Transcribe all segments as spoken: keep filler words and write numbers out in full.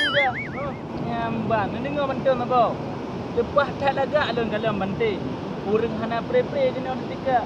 Nyang ban, neudeungoe mantong saboh. Leupah that lagak lôn kalon banté. Ureueng hana pre-pre jinoe neutika.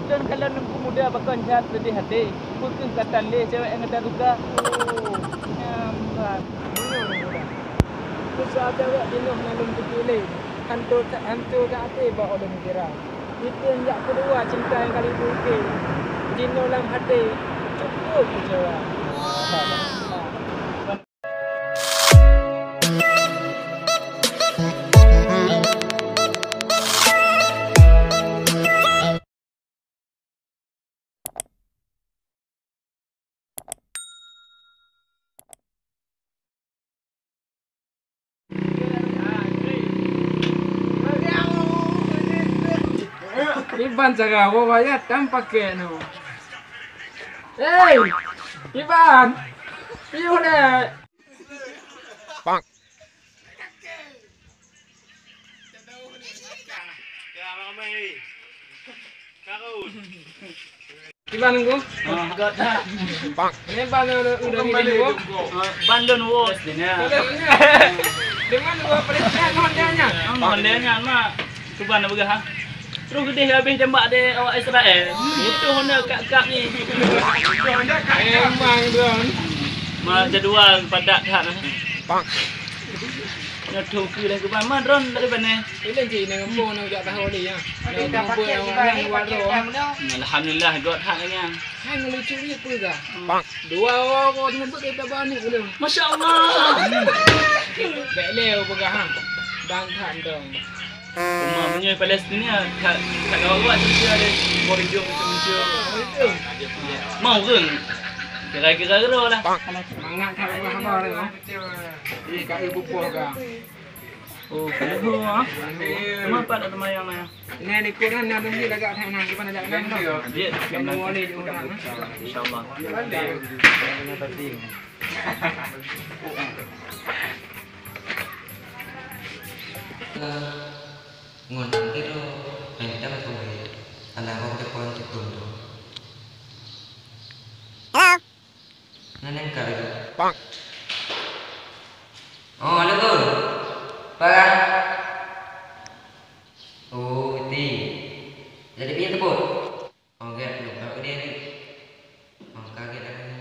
Lôn kalon Teungku Muda pakon that seudeh até. Peu kheueh ka tan lé cewek nyang gata suka. Oh, nyang ban. Deungoe Teungku Muda. Peue soal cewek jinoe hana lôn piké lé. Hantu, hantu that até bak ulôn kira. Itu jak keudua cinta nyang ka lheueh bukét. Jinoe lam até cukup keucewa. Iban cara woe wayah tam pakai nu. Hei, Iban, piôh deh. Pak. Kiban nunggu. Ah, gata. Ini ban udah, udah ini dulu. Ah, ban lôn woe. Dengan dua perintah non dia nya. Mon dia nya mak. Kiban beugah ha. Terus geudeh habéh tembak di awak Israel. Itu honda kak-kak ni. Memang drone. Ma jadual padat that. Nyoe thôn keu dah keubah ma drone dari mana? Ileng cik inong kampung nak jak tahu dia. Tapi dah pakai juga ni, pakai dah mana? Alhamdulillah, got hak dengan. Hai ngelucu ni apa dah? Dua orang kau tengok buat kita bani belum. Masya Allah. Bek leo pegang ha. Bang tak dong. Uma meunyoe Palestina ka, ka gawat tu dia ada. Mau ujung macam-macam. Mau ke? Kira-kira gero lah. Mangat tak apa-apa. Ih, kat ibu poh ka. Oh, kena ha. Cuma apa nak temayang lah. Ini ni kurang nak tunggu lagak sana, kita nak jalan. Dia nak boleh juga. Insyaallah. Ngon antero, pentang kawai, alah roh depan tukang tu. Halo. Nang nengkar lagi. Pak. Oh, halo, Gun. Apa, Kak? Oh, betul. Jadi, piye teupot? Oh, gèt, lôn ka keudéh nyoe. Oh, ka gèt dah nyoe.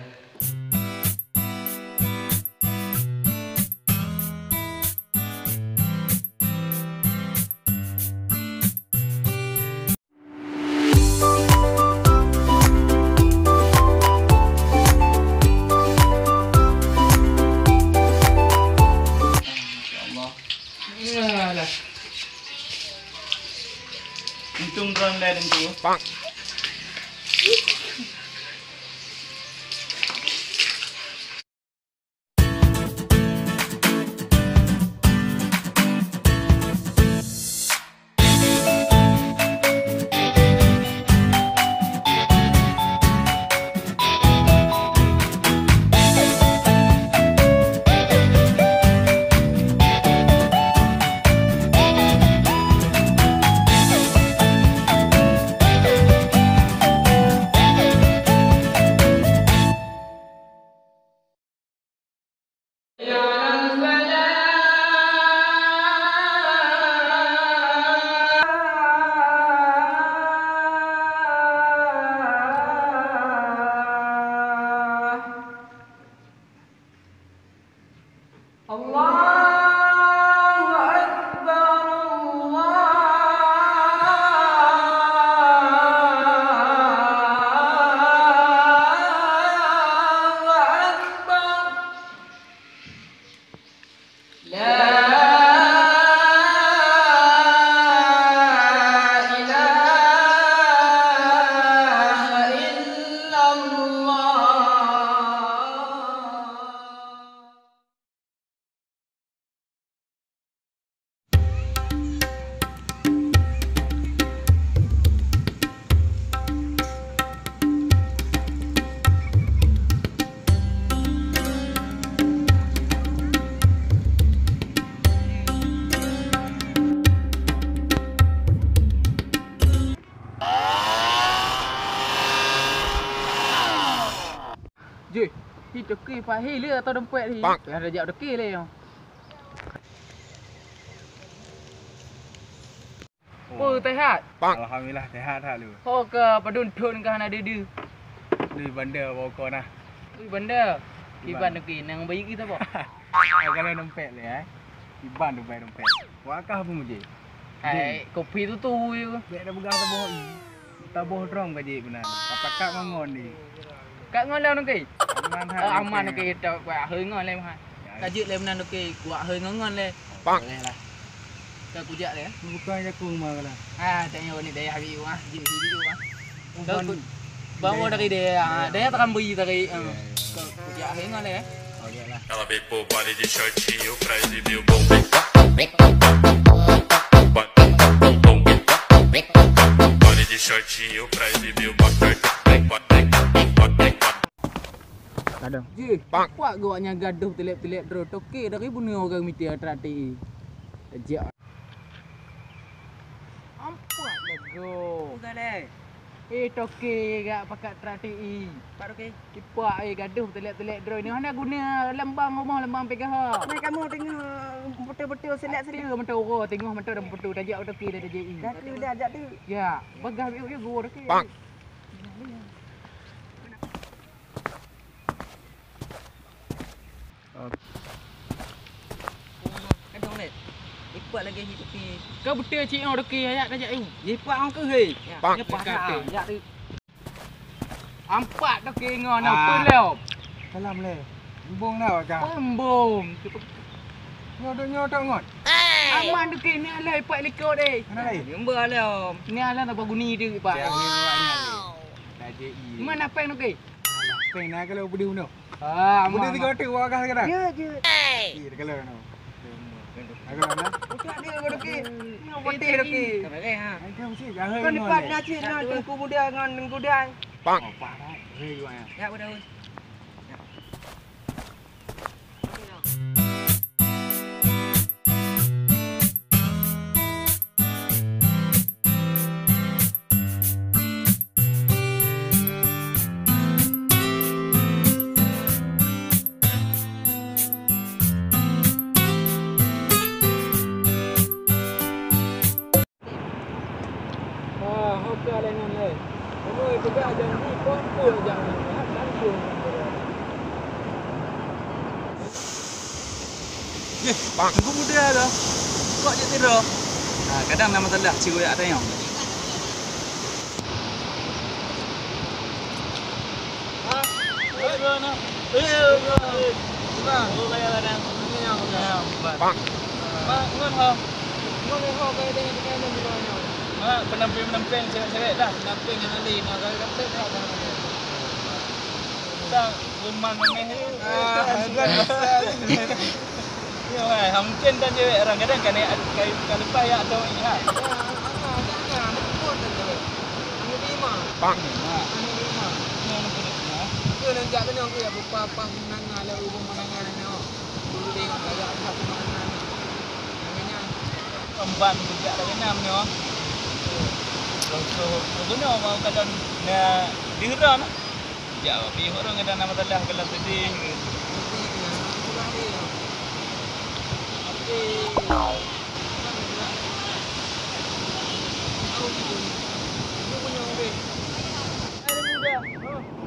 Masya Allah. Alah. Untung drone lain tu. Pak. الله أكبر، الله أكبر. لا إله إلا الله. Pahi le atau dompet hi. Pang. Payah tajak deke le. Peue, sehat? Alhamdulillah, sehat that lu. Ho ka padum thon ka hana deuh-deuh. Lui bandar bawa kau nah. Lui bandar. Kiban deke nang bayi kita, Pak. Kalau dompet le, eh. Kiban dompet, dompet. Wak kah pun mujih. Hai, kopi tu tu je. Bek dah pegang taboh i. Taboh drom ka jih beuna. Apa kak ngon ni? Kak ngon lah nangkei. Aman ha. Oh, aman nangkei, tak kuat hai ngon leh mah. Ka jeuet leh meunan nangkei, kuat hai ngon ngon leh. Boleh lah. Ka kujak leh. Bukan jaku mah lah. Ah, tanya ni dayah biu ah, jeuet biu ah. Ka ku-, bawa dari dayah, ah, dayah takkan beri dari, ah. Ka kujak hai ngon leh. Oh, ya lah. Ela veio pro baile de shortinho pra exibir o bom. Baile de shortinho pra exibir o bom. Kadang. Jih, pak geuwak nyan gadoh telep-telep droe toke dari bunoe orang mita atra T I. Ejak. Ampat lagu. Udah leh. Eh, toke gak pakat atra T I. Pak toke. Kipak, eh, gadoh telek-telek droe ni. Hana guna lambang rumah, lambang P K H. Nah, kamu tengok betul-betul selek-selek. Mata orang tengok, mata dah betul tajak toke dah T J I. Dah tu dah ajak tu. Ya, bagah biu-biu gua toke. Bang. Kadang leh. Ipak lagi hi tepi. Kau betul cik orang deke ayat dah jak. Ipak orang ke hei. Ya. Bang. Dia pakai. Ya tu. Ampat deke ngon apa leh. Salam leh. Embung dah wak kah? Embung. Nyotok nyotok ngon. Aman deke ni alai ipak likot eh. Mana lain? Jumpa leh om. Ni alai tak baguni tu ipak. Mana peng deke? Peng nak kalau pedih bunuh. Ah, aman. Udah tiga tu, wak kah sekarang? Ya, je. Eh, kalau no. Aku mana? Ucap dia kau deke. Ni putih deke. Kau mesti jahat. Kau ni pat nasi na tengku muda ngan tengku dai. Bang. Oh, parah. Hei, gua ya. Ya, udah. Ah, ho ka lé nyan lé. Ulôn peugah janji, phôn peue jak nyan, hana langsung. Yeh, bang, teungku muda ke? Kok jeuet sidroe? Ah, kadang na masalah, ci wék ateueh nyoe. Bang. Bang, ngon ho. Ngon ho, kayak dia, dia, dia, dia, dia. Mak, penampilan-penampilan cewek-cewek dah. Penampilan yang lain, nah, kalau kata tak, tak, tak. Tak, rumah nengah ni. Ah, bukan. Ya, wah, mungkin dah cewek orang kadang kan, eh, kalau lepas ya atau ingat. Bang. Mak. Keu neujak keunoe keu ya beupah-pah meunanga lé ureueng meunanga nyoe. Teudeung lagak that meunanga nyoe. Nyang nyan. Empat beujak lagèe nam nyoe. Roh-roh geunoe mau kalon na diron. Jak pih ureueng kadang na masalah kalon seudeh. Hai muda,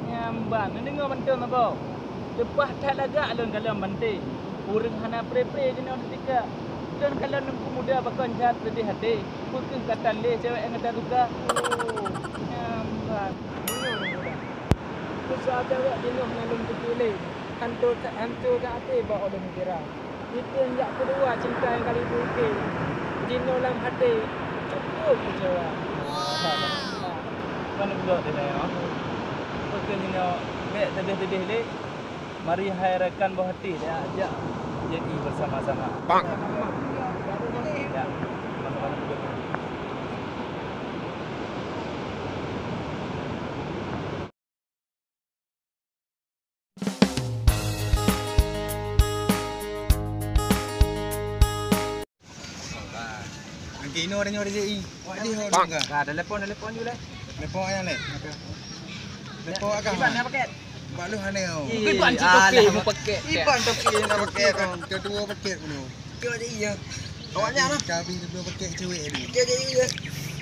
nyang ban, neudeungoe mantong saboh. Leupah that lagak lôn kalon banté. Ureueng hana pré-pré jinoe teutika. Lôn kalon teungku muda pakon that seudeh até. Peu kheueh ka tan lé cewek nyang gata suka? Oh, nyang ban. Susah cewek jinoe hana lôn peucilé. Hantu, hantu that até bak ulôn kira. Itu jak keudua cinta nyang kali pike. Jinoe lam até cukup kecewa. Kon geuh teuh nyoe. Peue keuh nyoe bèk teudeh-teudeh lé. Mari hai rakan boh até, jak jadi bersama-sama. Bang. Ya, sama-sama duduk. Angki inoe dah nyoe rezeki. Wak di ho ka. Ka telepon, telepon ju leh. Telepon ayah leh. Telepon akak. Iban na paket. Malu hana. Bukan buat cik toke, mu pakai. Iban toke nak pakai kan. Kedua paket dulu. Kau ada iya. Awaknya lah. Kami dua paket cewek ni. Dia ada iya.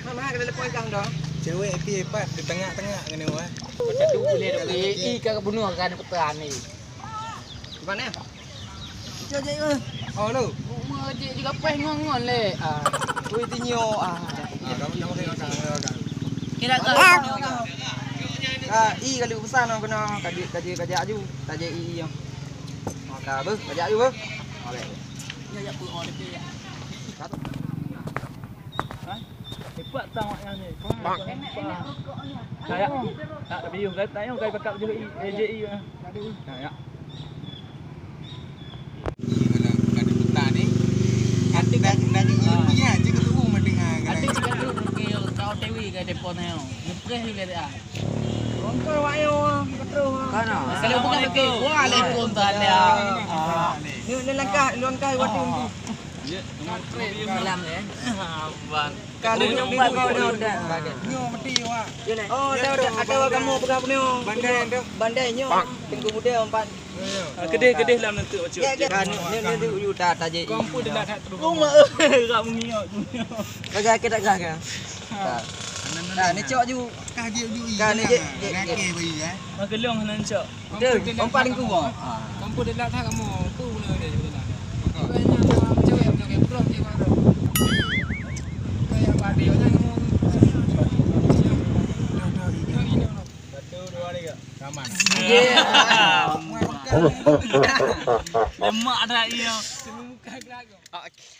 Mama kena lepas kang dah. Cewek pi pat di tengah-tengah kena wah. Kau catu boleh dah. I ka bunuh kan petani. Di mana? Cok jai mah. Oh, lo. Uma jai juga peh ngon-ngon le. Ah. Ui, tinyo. Ah. Ah, kamu, kamu tengok, kamu tengok, kamu. Kira ka. Ah, i kalau pesan orang kena kaji kaji kaji aju. Kaji i i yang. Maka beuh, kaji aju beuh. Okey. Ya, ya, pu, oh, dekat. Hah? Cepat tang awak nyan ni. Bang. Kayak tak ada biung, tak ada biung, kayak pakai baju i, eh, J I, ah. Nah, ya. Atik kita dulu ke kau T V ke depan ni. Ngepreh juga dia. Rongkol wak yo, betul. Kana? Assalamualaikum. Waalaikumsalam. Ni, ni langkah, langkah waktu ni. Salam, eh. Abang. Kalau nyumpat kau dah, dah. Nyoe mati wak. Oh, ada, ada, ada kamu pegang punya. Bandai tu. Bandai nyoe. Tengku muda empat. Ah, kedeh, kedeh lam nentuk, Cuk. Ya, ya. Kan, ni, ni, ni, you tak, tak je. Kau pun dah tak terus. Rumah, eh, rak mengiok. Kagak, kagak, kagak. Ha. Nah, ni cok ju. Kah dia ju. Kan, ni je, je, je. Ngake bayi, eh. Magelong nan cok. Betul, empat lingku. Ha. Kampung delat tak kamu. Tu guna dia, guna. Kau yang cewek, cewek, cewek, belum dia baru. Kayak babi, orang kamu. Satu, dua, tiga. Aman. Lemak dah iya. Semuka gelago. Okey.